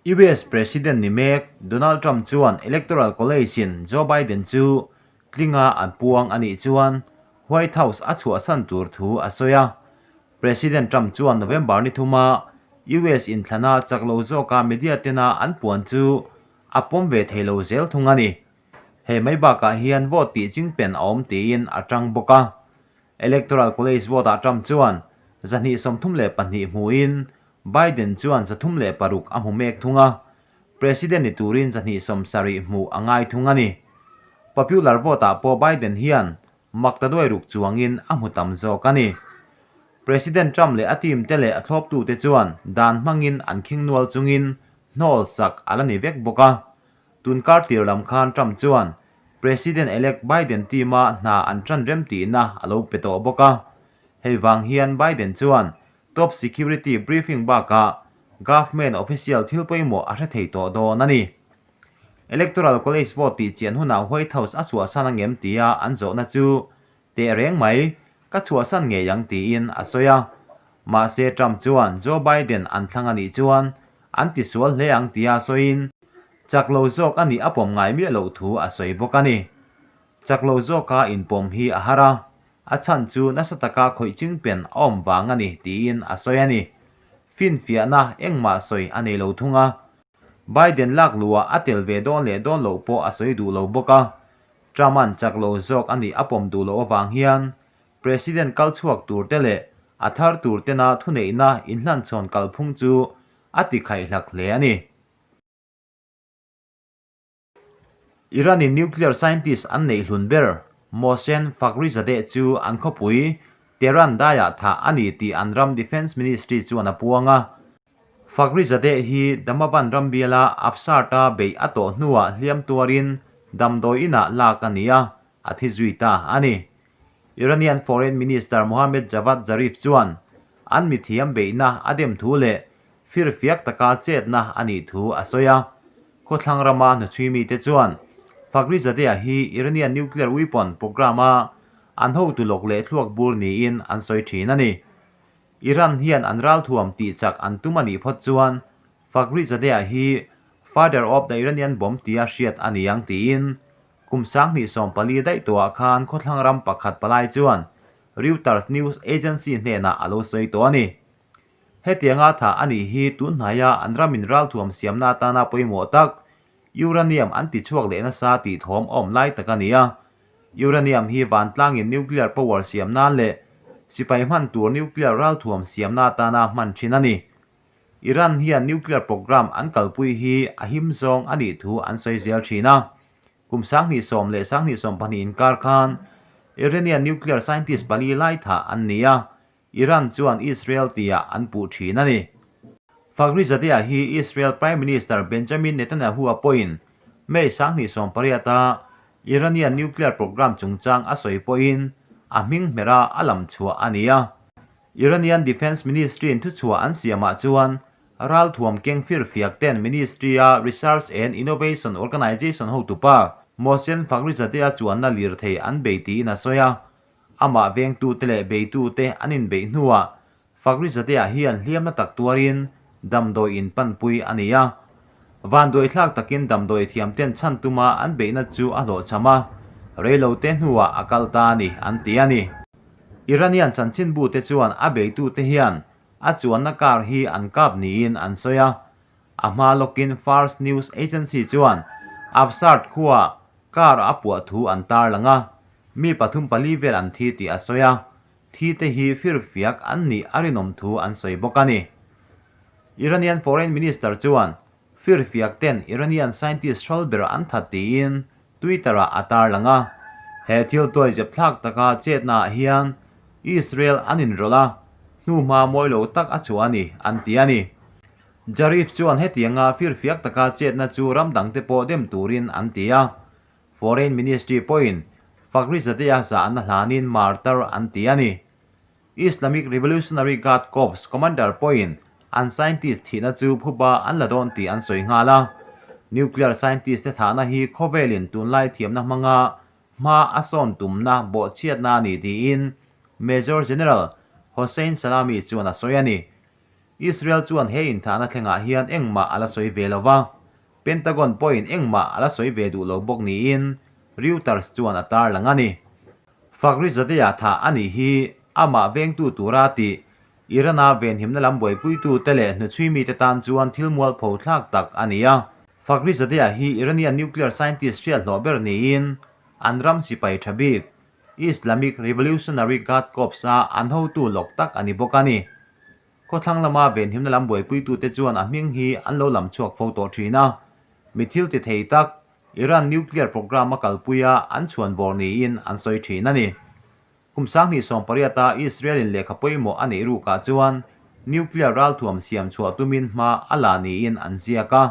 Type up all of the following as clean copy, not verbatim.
US President ni mek Donald Trump chuan Electoral College-in Joe Biden chu tlinga an puang a nih chuan White House a chhuahsan tur thu a sawi a. President Trump chuan November ni thuma US inthlana chak lo zawka media tena an puan chu a pawm ve thei lo zel thung a ni. Hei mai bakah hian vote tih chingpen a awm tiin a tang bawk a. Electoral College vote-ah Trump chuan 232 hmuin Biden chuan 306 a hmu mek thung a, President ni turin 270 hmuh a ngai thung a ni. Popular vote-ah pawh Biden hian maktaduai ruk chuangin a hmu tam zawk a ni. President Trump leh a team te leh a thlawptute chuan dan hmangin an khing nual chungin hnawl sak a la ni vek bawk a. Tun kar tir lam khan Trump chuan President-elect Biden team-a hna an tan rem tihna a lo pe tawh bawk a. Hei vang hian Biden chuan Top Security Briefing bakah Government official thil pawimawh a hre thei tawh dawn a ni. Electoral College vote tih chian hunah White House a chhuahsan angem tia an zawhna chu teh reng mai, ka chhuahsan ngei ang tiin a sawi a. Mahse Trump chuan Joe Biden an thlang a nih chuan an tisual hle ang tia sawiin chak lo zawk a nih a pawm ngai miah loh thu a sawi bawk a ni. Chak lo zawka inpawm hi a har a, a chhan chu nasa taka khawih chingpen a awm vang a ni tiin a sawi a ni. Finfiahna engmah sawi a nei lo thung a. Biden lak luhah a tel ve dawn leh dawn loh pawh a sawi duh lo bawk a. Trump-a'n chak lo zawk a nih a pawm duh loh avang hian President kal chhuak tur te leh a thar tur tena thuneihna inhlanchhawn kalphung chu a ti khaihlak hle a ni. Iran-in nuclear scientist an neih hlun ber Mohsen Fakhrizadeh chu an khawpui Tehran daiah thah a ni tih an ram Defence Ministry chuan a puang a. Fakhrizadeh hi Damavand ram biala Absard-a beih a tawh hnuah hliam tuarin damdawi inah lak a ni a, a thi zui ta a ni. Iranian Foreign Minister Mohammad Javad Zarif chuan an mithiam beihna a dem thu leh firfiak taka chetna a nih thu a sawi a. Khawthlang rama hnuchhui mite chuan Fakhrizadeh hi Iranian nuclear weapon programme-a an hotu lawk leh thluak bur niin an sawi thin a ni. Iran hian an ralthuam tih chak an tum a nih phawt chuan Fakhrizadeh hi Father of the Iranian Bomb tia hriat a ni ang tiin kum 2014 daih tawhah khan khawthlang ram pakhat palai chuan Reuters news agency hnenah a lo sawi tawh a ni. Hetianga thah a nih hi tun hnaia an ramin ralthuam siamna atana pawimawh tak uranium an ti chhuak leh nasa tih thawm a awm lai tak a ni a. Uranium hi vantlangin nuclear power siam nan leh sipai hman tur nuclear ralthuam siamna atana hman thin a ni. Iran hian nuclear programme an kalpui hi a him zawng a nih thu an sawi zel thin a. Kum 2010 leh 2020 inkar khan Iranian nuclear scientist pali lai thah an ni a. Iran chuan Israel tiah an puh thin a ni. Fakhrizadeh hi Israel Prime Minister Benjamin Netanyahu-a pawhin May 2018-a Iranian nuclear programme chungchang a sawi pawhin a hming hmera a lam chhuah a ni a. Iranian Defence Ministry-in thuchhuah an siamah chuan ralthuam keng firfiak ten Ministry-a Research and Innovation Organization hotupa Mohsen Fakhrizadeh-a chuanna lirthei an bei tiin a sawi a. Amah vengtute leh beitute an inbeih hnuah Fakhrizadeh hian hliamna tak tuarin damdawi in panpui a ni a. Vanduaithlak takin damdawi thiamten chhan tuma an beihna chu a hlawhchham a, reilote hnuah a kal ta a ni, an ti a ni. Iranian chanchinbute chuan a beitute hian a chuanna car hi an kap niin an sawi a. A hma lawkin Fars News Agency chuan Absard khuaah car a puah thu an tarlang a, mi pathum pali vel an thi tih a sawi a, thi te hi firfiak an nih a rinawm thu an sawi bawk a ni. Iranian Foreign Minister chuan firfiak ten Iranian scientist hral ber an that tiin Twitter-ah a tarlang a, he thil tuai zep thlak taka chetnaah hian Israel an inrawlh a, hnuhma mawi lo tak a chhuah a ni, an ti a ni. Zarif chuan hetianga firfiak taka chetna chu ram dangte pawh dem turin an ti a, Foreign Ministry pawhin Fakhrizadeh-a zahna hlanin martyr an ti a ni. Islamic Revolutionary Guard Corps commander pawhin an scientist thihna chu phuba an la dawn tih an sawi nghal a. Nuclear scientist te thahna hi khawvelin tunlai thiamna hmanga hma a sawn tumna bawhchhiatna a ni tiin Major General Hossein Salami chuan a sawi a ni. Israel chuan he inthahna thlengah hian engmah a la sawi ve lo va, Pentagon pawhin engmah a la sawi ve duh lo bawk niin Reuters chuan a tarlang a ni. Fakhrizadeh-a thah a nih hi amah vengtu tura tih Iran-a venhimna lam buaipuitute leh hnuchhui mite tan chuan thil mualpho thlak tak a ni a. Fakhrizadeh-a hi Iranian nuclear scientist hriat hlawh ber niin an ram sipai tha bik Islamic Revolutionary Guard Corps-a an hotu lawk tak a ni bawk a ni. Khawthlang lama venhimna lam buaipuitute chuan a hming hi an lo lam chhuak fo tawh thin a. Mi thil ti thei tak Iran nuclear programme a kalpuia an chhuan vawr niin an sawi thin a ni. Kum 2018-a Israel-in lehkha pawimawh a neih rukah chuan nuclear ralthuam siam chhuah tumin hma a la niin an ziak a.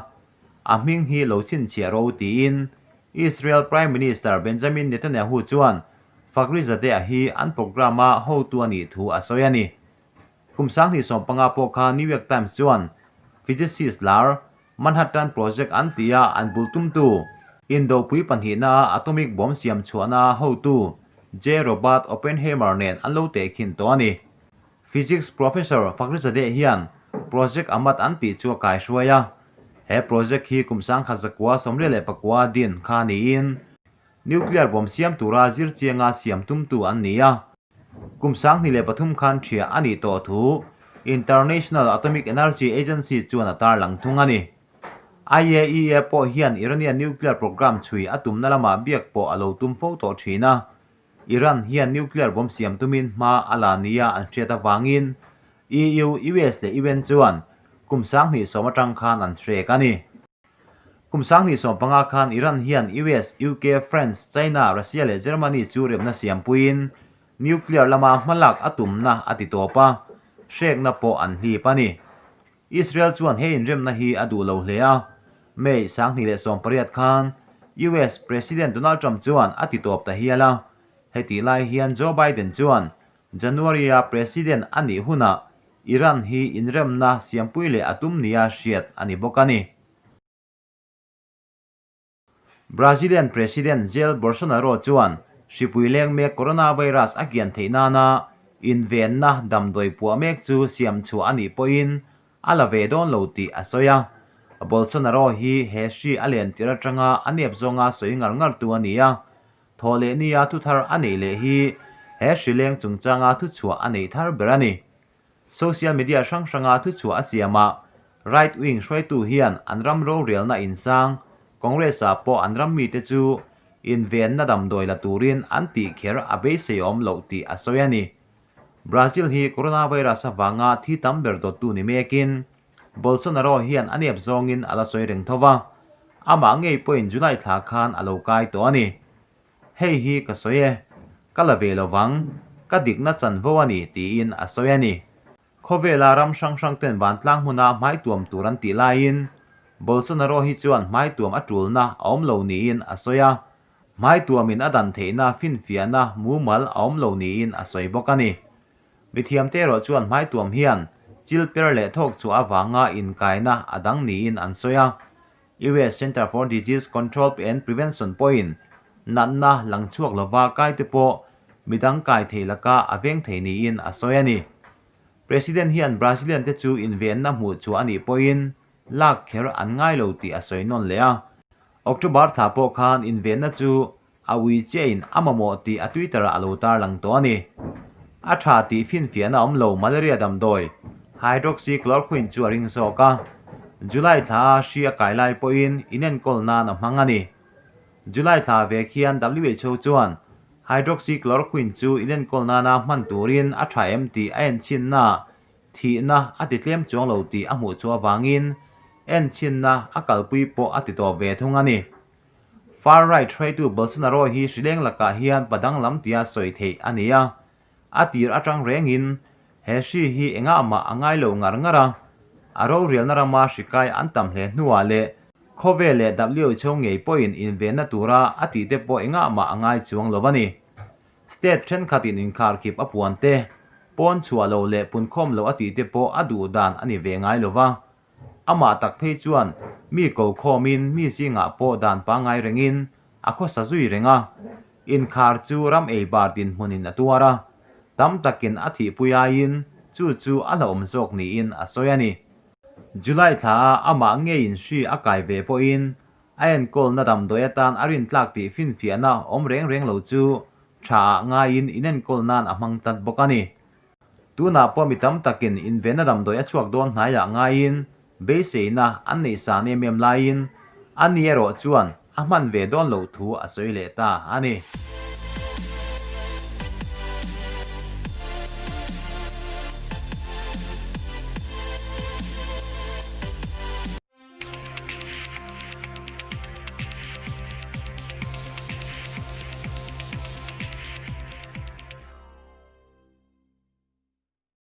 A hming hi lo chhinchhiah ro tiin Israel Prime Minister Benjamin Netanyahu chuan Fakhrizadeh-a hi an programme-a hotu a nih thu a sawi a ni. Kum 2015 pawh kha New York Times chuan physicist lar Manhattan Project an ti a, an bul tumtu, Indopui pahnihna atomic bomb siam chhuahna hotu J. Robert Oppenheimer nen an lo tehkhin tawh a ni. Physics Professor Fakhrizadeh hian Project Amad an tih chu a kaihruai a. He project hi kum 1989 din kha niin nuclear bomb siam tura zir chianga siam tumtu an ni a. Kum 2003 khan ṭhia a nih tawh thu International Atomic Energy Agency chuan a tarlang thung a ni. IAEA pawh hian Iranian nuclear programme chhui a tumna lamah biak pawh a lo tum fo tawh ṭhin a. Iran hian nuclear bomb siam tumin hma a la nia an hriat avangin EU, US leh UN chuan kum 2010 atang khan an hrek a ni. Kum 2015 khan Iran hian US, UK, France, China, Russia leh Germany chu remna siampuiin nuclear lama hmalak a tumna a ti tawp a, hrekna pawh an hlip a ni. Israel chuan he inremna hi a duh lo hle a, May 2018 khan US President Donald Trump chuan a ti tawp ta hial a, hetih lai hian Joe Biden chuan January-a President a nih hunah Iran hi inremna siampui leh a tum nia hriat a ni bawk a ni. Brazilian President Jair Bolsonaro chuan hripui leng mek coronavirus a kian theih nana invenna damdawi puah mek chu siam chhuah a nih pawhin a la ve dawn lo tih a sawi a. Bolsonaro hi he hri a len tirh atanga a nep zawnga sawi ngar ngartu a ni a. Thaw leh nia thu thar a neih leh hi he hri leng chungchanga thuchhuah a neih thar ber a ni. Social media hrang hranga thuchhuah a siamah right wing hruaitu hian an ram rorelna insang Congress-ah pawh an ram mite chu invenna damdawi la turin an tih kher a beiseiawm loh tih a sawi a ni. Brazil hi coronavirus avanga thi tam ber dawttu ni mekin Bolsonaro hian a nep zawngin a la sawi reng tho va, amah ngei pawhin July thla khan a lo kai tawh a ni. Hei hi ka sawi e, ka la ve lo vang, ka dikna chanvo a ni tiin a sawi a ni. Khawvela ram hrang hrang ten vantlang hmuna hmaituam tur an tih laiin Bolsonaro hi chuan hmaituam a tulna a awm lo niin a sawi a, hmaituamin a dan theihna finfiahna mumal a awm lo niin a sawi bawk a ni. Mithiamte erawh chuan hmaituam hian chil per leh thawk chhuah avanga inkaina a dang niin an sawi a. US Center for Disease Control and Prevention pawhin natna lang chhuak lova kaite pawh midang kai thei laka a veng thei niin a sawi a ni. President hian Brazilian te chu invenna hmuh chhuah a nih pawhin lak kher an ngai lo tih a sawi nawn leh a. October thla pawh khan invenna chu A ui chiahin a mamawh tih a Twitter ah a lo tarlang tawh a ni. A tha tih finfiahna awm lo malaria damdawi hydroxychloroquine chu a ring zawk a. July thla a hri a kai lai pawhin inenkawl nan a hmang a ni. July thla vek hian WHO chuan hydroxychloroquine chu inenkawl nana hman turin a tha em tih a enchhinna thihna a ti tlem chuang lo tih a hmuh chhuah avangin enchhinna a kalpui pawh a ti tawp ve thung a ni. Far right hruaitu Bolsonaro hi hrileng lakah hian pa danglam tia sawi theih a ni a. A tir atang rengin he hri hi engah mah a ngai lo ngar ngar a. A rorialna rama hri kai an tam hle hnuah leh khawvel leh WHO ngei pawhin invenna tura a tihte pawh engah mah a ngai chuang lo a ni. State thenkhatin inkharkhip a puan te, pawn chhuah lo leh punkhawm lo a tihte pawh a duh dan a ni ve ngai lo va. Amah tak phei chuan mi ko khawmin mi zingah pawh dan pangngai rengin a khawsa zui reng a. Inkhar chu ram ei bar dinhmunin a tuar a, tam takin a thihpui aiin chu chu a hlauhawm zawk niin a sawi a ni. July thla a amah ngeiin hri a kai ve pawhin a enkawlna damdawi atan a rintlak tih finfiahna awm reng reng lo chu tha ah ngaiin inenkawl nan a hmang tlat bawk a ni. Tunah pawh mi tam takin invenna damdawi a chhuak dawn hnaiah ngaiin beiseina an neih san em em laiin ani erawh chuan a hman ve dawn loh thu a sawi leh ta a ni.